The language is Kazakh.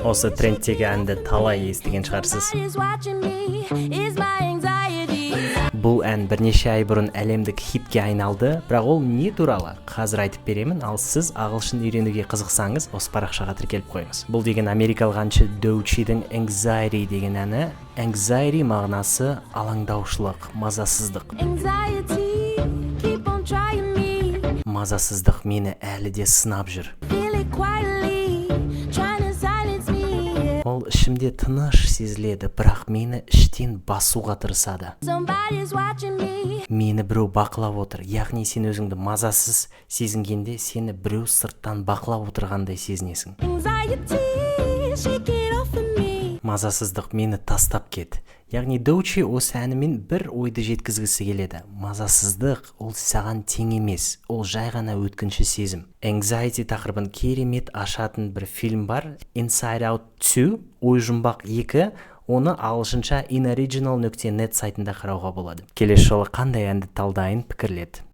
Осы трендтегі әнді талай естіген шығарсыз. Somebody's watching me. Is my anxiety. Бұл ән бірнеше ай бұрын әлемдік хитке айналды, бірақ ол не туралы, қазір айтып беремін. Ал сіз ағылшын үйренуге қызықсаңыз, осы парақшаға тіркеліп қойыңыз. Бұл деген америкалық әнші Doechiiдің «Anxiety» деген әні. Anxiety мағынасы алаңдаушылық, мазасыздық. Anxiety, keep on trying me. Мазасыздық мені әлі де сынап жүр. Feel it quietly, trying to silence me. Yeah. Ол ішімде тыныш сезіледі, бірақ мені іштен басуға тырысады. Somebody's watching me. Мені біреу бақылап отыр. Яғни сен өзіңді мазасыз сезінгенде, сені біреу сырттан бақылап отырғандай сезінесің. Anxiety, shake it off of me. Мазасыздық, мені тастап кет. Яғни Доучи осы әнімен бір ойды жеткізгісі келеді: мазасыздық ол саған тең емес, ол жай ғана өткінші сезім. Anxiety тақырыбын керемет ашатын бір фильм бар, Inside Out 2, Ой жұмбақ 2. Оны ағылшынша inoriginal.net сайтында қарауға болады. Келесі жолы қандай әнді талдайын, пікірлет.